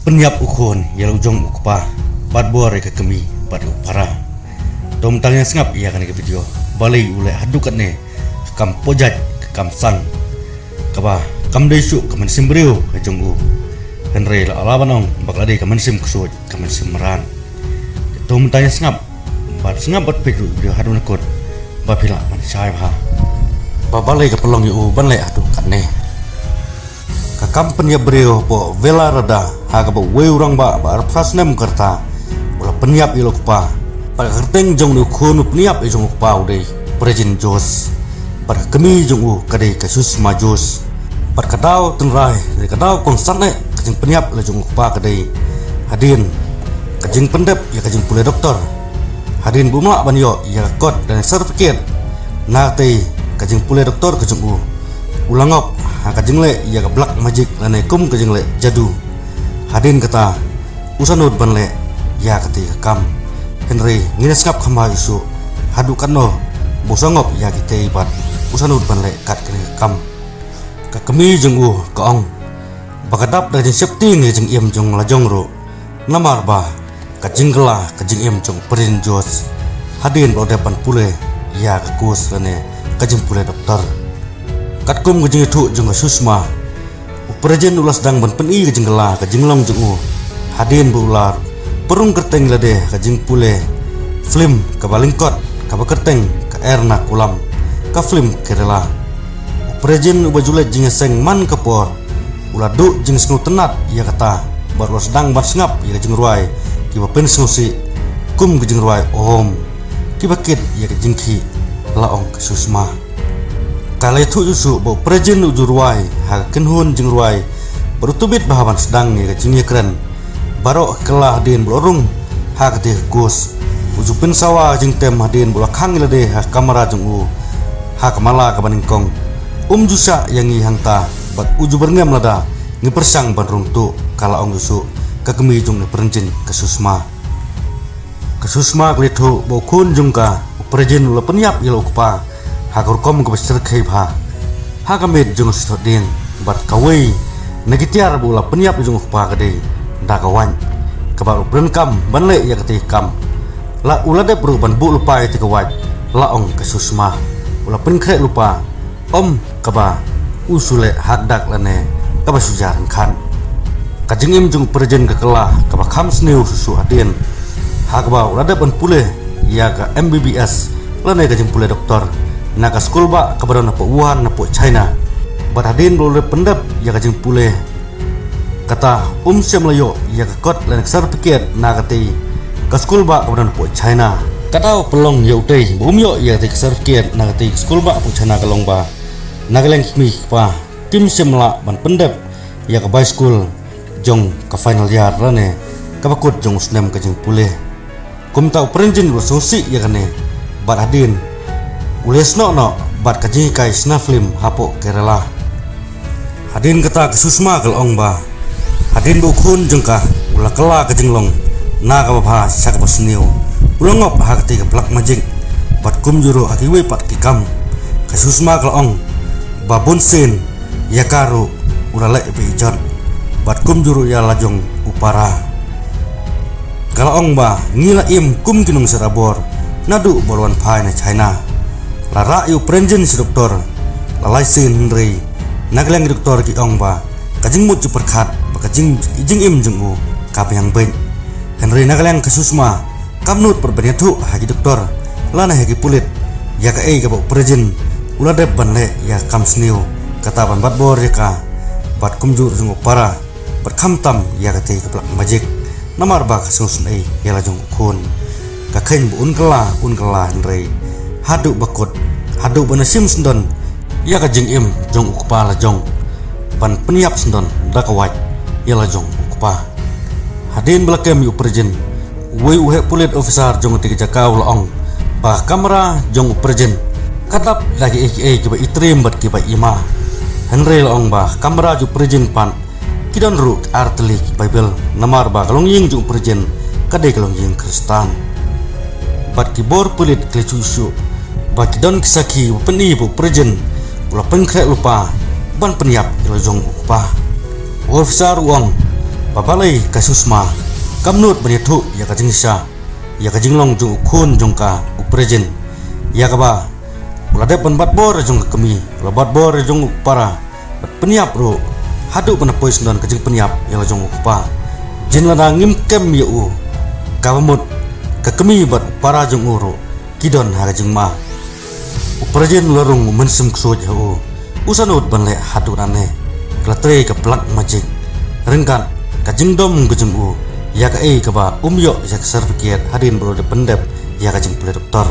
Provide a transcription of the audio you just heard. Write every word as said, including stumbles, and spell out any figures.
Pynïap u khun ïa la u jong u kpa bad bor ïa ka kmie bad u para. To mynta ngin sngap ïa kane ka video. Balei u leh haduh katne ka kam pynjah ka kam sang, kaba kam dei shuh ka mynsiem briew ka jong u. Hynrei la lah ban ong ba ka la dei ka mynsiem ksuid, ka mynsiem mrad. To mynta ngin sngap bad sngap bad peit ruh video haduh na kut ba phi lah ban shai bha ba balei ka pynlong ïa u ban leh haduh katne. Ka kam pynïap briew hapoh Velarada ha kaba uwei u rangbah ba arphew snem ka rta u la pynïap ïa la u kpa. Bad ka kyrteng jong u khun u pynïap ïa jong u kpa u dei Prejin Jose. Bad ka kmie jong u ka dei ka Sushma Jose. Bad ka daw tynrai, ka daw kongsan eh ka jingpynïap la jong u kpa ka dei hadien ka jingpyndep ïa ka jingpule doktor. Hadien ba um lah ban ïoh ïa ka kot lane certificate na katei ka jingpule doktor ka jong u, u la ngop ha ka jingleh ïa ka black magic lane kum ka jingleh jadu. Hadien kata u sngewsih ban leh ïa katei ka kam. Hynrei ngin sngap kham bha ïa u shuh haduh katno ba u sngewsih ïa kitei bad u sngewsih ban leh kat kane ka kam. Ka kmie jong u ka ong ba ka dap da ka jingsheptieng ïa ka jingim jong la jong ruh. Namar ba ka jingkylla ka jingim jong u Prejin Jose hadien ba u dep ban pule ïa ka course lane ka jingpule doktor. Katkum ka jingïathuh jong ka Sushma, u Prejin u la sdang ban pyni ka jingkylla ka jinglong jong u hadien ba u la pynrung kyrteng lade ka jingpule film kaba lyngkot kaba kyrteng ka Ernakulam, ka film Kerala. U Prejin uba ju leit jingïaseng man ka por u la duh jingsngewtynnat ïa kata bad u la sdang ban sngap ïa ka jingrwai kiba pynsngewsih kum ka jingrwai Om kiba kit ïa ka jingkhih, la ong ka Sushma. Ka la ïathuh ïa u shuh ba u Prejin u ju rwai ha ka kynhun jingrwai bad u tbit bha ban sdang ïa ka jingïakren baroh ka kylla hadien ba u la rung ha katei ka course. U ju pynsawa jingtem hadien ba u la khang ïa lade ha ka kamra jong u ha ka mala kaba nyngkong. Um ju shah ïa ngi hangta bad u ju byrngem lada ngi pyrshang ban rung tuh, ka la ong ïa u shuh ka kmie jong u Prejin, ka Sushma. Ka Sushma ka la ïathuh ba u khun jong ka u Prejin u la pynïap ïa la u kpa ha ka rukom kaba shyrkhei bha ha ka miet jong ka shatei dieng. Bad kawei na ki tiar ba u la pynïap ïa jong u kpa ka dei da ka wait kaba u pyndonkam ban leh ïa katei ka kam. La u la dep ruh ban buh lypa ïa katei ka wait, la ong ka Sushma. U la pynkhreh lypa, Om kaba u shu leh hakdak lane kaba shu jar ryngkhan. Ka jingim jong u Prejin ka kylla kaba kham sniew shuh shuh hadien ha kaba u la dep ban pule ïa ka M B B S lane ka jingpule doktor na ka skulbah kaba don hapoh Wuhan hapoh China. Bad hadien ba u la dep pyndep ïa ka jingpule kata, um shym la ïoh ïa ka kot lane ka certificate na katei ka skulbah kaba don hapoh China. Ka daw pynlong ïa utei ba um ïoh ïa katei ka certificate na katei ka skulbah hapoh China ka long ba na ka liang ki kmie ki kpa kim shym lah ban pyndep ïa ka bai skul jong ka final year lane kaba kut jong u snem ka jingpule. Kumta u Prejin u la sngewsih ïa kane bad hadien u la ïasnoh noh bad ka jinghikai shna film hapoh Kerala. Hadien kata ka Sushma ka la ong ba hadien ba u khun jong ka u la kylla ka jinglong na kaba bha sha kaba sniew, u la ngop ha katei ka black magic bad kumjuh ruh ha kiwei pat ki kam. Ka Sushma ka la ong ba bun sien ïa ka ruh u la leh ba ijot bad kumjuh ruh ïa la jong u para. Ka la ong ba ngi la im kum ki nongsiat abor naduh ba u la wan phai na China. La rah ïa u Prejin sha doktor la lai sien, hynrei na ka liang ki doktor ki ong ba ka jingmut jingpyrkhat bad ka jing, jingim jong u ka biang beit. Hynrei na ka liang ka Sushma kam nud pat ban ïathuh ha ki doktor lane ha ki pulit ïa kaei kaba u Prejin u la dep ban leh ïa ka kam sniew, kata ban bat bor ïa ka bad kumjuh jong u para bad khamtam ïa katei ka black magic. Namar ba ka sngewsynei ïa la jong u khun, ka kheiñ ba un kylla un kylla, hynrei haduh ba kut, haduh ba na shim syndon ïa ka jingim jong u kpa la jong ban pynïap syndon da ka wait ïa la jong u kpa. Hadien ba la kem ïa u Prejin, uwei u heh pulit officer jong katei ka jaka u la ong ba ka kamra jong u Prejin ka dap da kiei kiei kiba itriem bad kiba ima. Hynrei la ong ba ka kamra jong u Prejin pat ki don ruh ar tylli ki Baibl, namar ba ka longïing jong u Prejin ka dei ka longïing Khristan. Bad ki bor pulit ki la ïathuh shuh ba ki don ki sakhi ba pyni ba u Prejin u la pynkhreh lypa ban pynïap ïa la jong u kpa. U officer u ong Ba balei ka Susma kam nud ban ïathuh ïa ka jingshisha, ïa ka jinglong jong u khun jong ka u Prajin, ïa kaba u la dep ban bat bor jong ka kmie, u la bat bor jong u para, bad pynïap ruh, haduh ban poi sngewdon ka jingpynïap ïa la jong u kpa. Jin lada ngim kem ïa u, kaba mut ka kmie bad u para jong u ruh ki don ha ka jingma. U Prajin u la rung u mynsiem ksuid ha u. U sngewsih ban leh haduh nane. Ka la trei ka black magic. Ryngkat ka jingdom ka jong u, ïa kaei kaba um ïoh ïa ka certificate hadien ba u la dep pyndep ïa ka jingpule doktor.